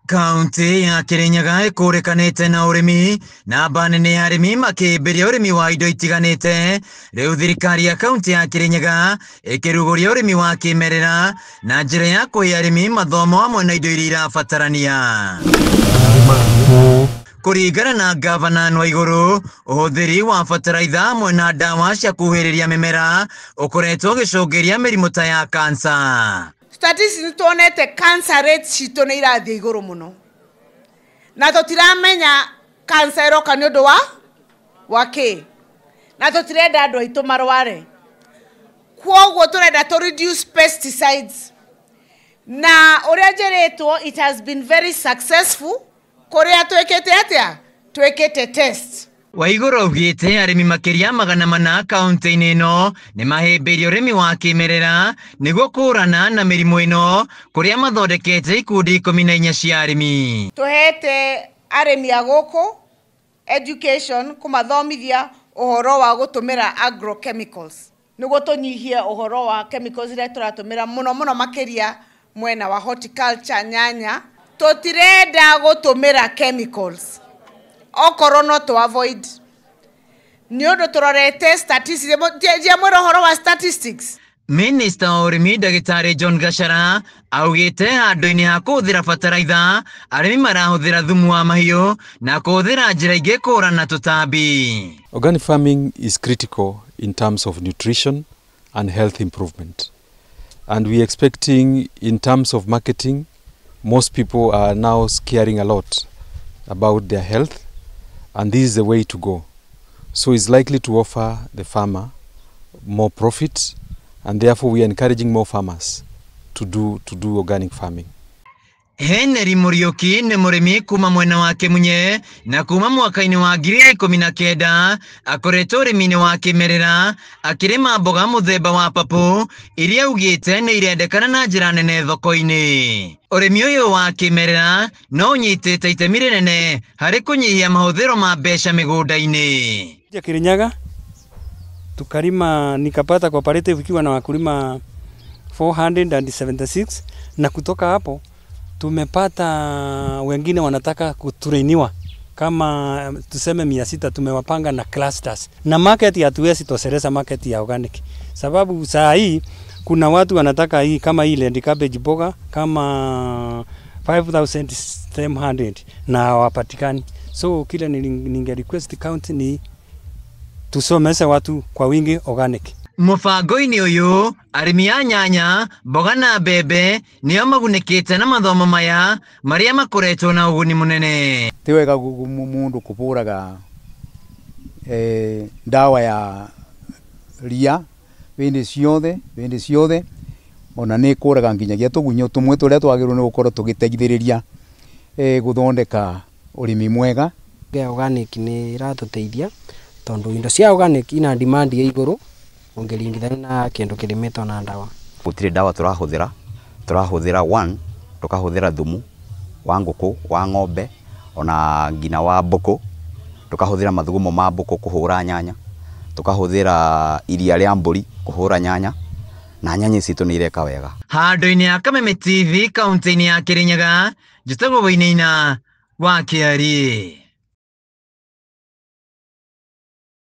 Kaunti ya Kirinyaga ĩkũrĩkanĩte na ũrĩmi namba nene ya arĩmi makĩambĩrĩria ũrĩmi wa indo itiganĩte. Rĩu thirikari ya kaunti ya Kirinyaga ĩkĩrugũria ũrĩmi wa kĩmerera na njĩra ya kũhe arĩmi mathomo hamwe na indo iria irabatarania. Kũringana na gavana Nwaigũrũ, ũhũthĩri wa bataraitha hamwe na ndawa cia kuhĩrĩria mĩmera ũkoretwo ũgĩcũngĩria mĩrimũ ta ya kansa. Statistics nĩ tuonete cancer rates citũ nĩ irathiĩ igũrũ mũno, na tũtiramenya cancer ĩroka nĩ ũndũ wa kĩ, na tũtirenda andũ aitũ marware. Kwoguo tũrenda tũ reduce pesticides, na ũrĩa njĩrĩtwo it has been very successful. Kũrĩa twĩkĩte atĩa? Twĩkĩte test. Waigũrũ augĩte arĩmi makĩria 400 kaunti-inĩ ĩno nĩ mahĩmbĩirie ũrĩmi wa kĩmerera nĩguo kũhũrana na mĩrimũ ĩno, kũrĩa mathondekete ikundi 14 cia arĩmi. Tũhete arĩmi a gũkũ education, kũmathomithia ũhoro wa gũtũmĩra agrochemicals nĩguo tũnyihie ũhoro wa chemicals iria tũratũmĩra mũno mũno makĩria mwena wa horticulture, nyanya. Tũtirenda gũtũmĩra chemicals okorwo no tũ avoid, nĩ ũndũ tũrorete statistics. Ndiamwĩra ũhoro wa statistics. Minista wa ũrĩmi Ndagĩtarĩ John Gachara augĩte handũ-inĩ ha kũhũthĩra bataraitha arĩmi marahũthĩra thumu wa mahiũ na kũhũthĩra njĩra ingĩ kũhũrana tũtambi. Organic farming is critical in terms of nutrition and health improvement, and we expecting in terms of marketing most people are now caring a lot about their health, and this is the way to go. So it's likely to offer the farmer more profit, and therefore we are encouraging more farmers to do organic farming. Henry Muriuki nĩ mũrĩmi kuma mwena wa Kĩmunye na kuma mwaka-inĩ wa 2019 akoretwo ũrĩmi-inĩ wa kĩmerera akĩrĩma mboga mũthemba wa papũ iria augĩte nĩ irendekana na njĩra nene thoko-inĩ. Ũrĩmi ũyũ wa kĩmerera no ũnyitĩte itemi rĩnene harĩ kũnyihia mahũthĩro ma mbeca mĩgũnda-inĩ. Kirinyaga tukalima nikapata cooperative ikiwa na wakulima 476, na kutoka hapo tumepata wengine wanataka kutrainiwa kama tuseme 600, tumewapanga na clusters. Na market hatuwezi toshereza market ya organic, sababu saa hii kuna watu wanataka hii kama hii land cabbage boga kama 5700 na hawapatikani. So kile ninge request county ni tusomese watu kwa wingi organic. Mũbango-inĩ ũyũ arĩmi a nyanya, mboga na mbembe nĩo magunĩkĩte na mathomo maya marĩa makoretwo na ũguni mũnene. Ti wega mũndũ kũbũraga ndawa ya ria hĩndĩ ciothe, ona nĩ ĩkũraga nginyagia tũgunyũ tũmwe tũrĩa twagĩrĩirwo nĩ gũkorwo tũgĩteithĩrĩria gũthondeka ũrĩmi mwega. Organic nĩ ĩratũteithia tondũ indo cia organic ina demand ya igũrũ ũngĩringithania na kĩndũ kĩrĩmĩtwo na ndawa. Gũtirĩ ndawa tũrahũthĩra one, tũkahũthĩra thumu wa ngũkũ, wa ng'ombe, ona nginya wa mbũkũ, tũkahũthĩra mathugumo ma mbũkũ kũhũra nyanya, tũkahũthĩra iria rĩa mbũri kũhũra nyanya, na nyanya citũ nĩ ireka wega. Handũ-inĩ ya Kameme TV kaunti-inĩ ya Kirinyaga, njĩtagwo Wainaina wa Kĩarie.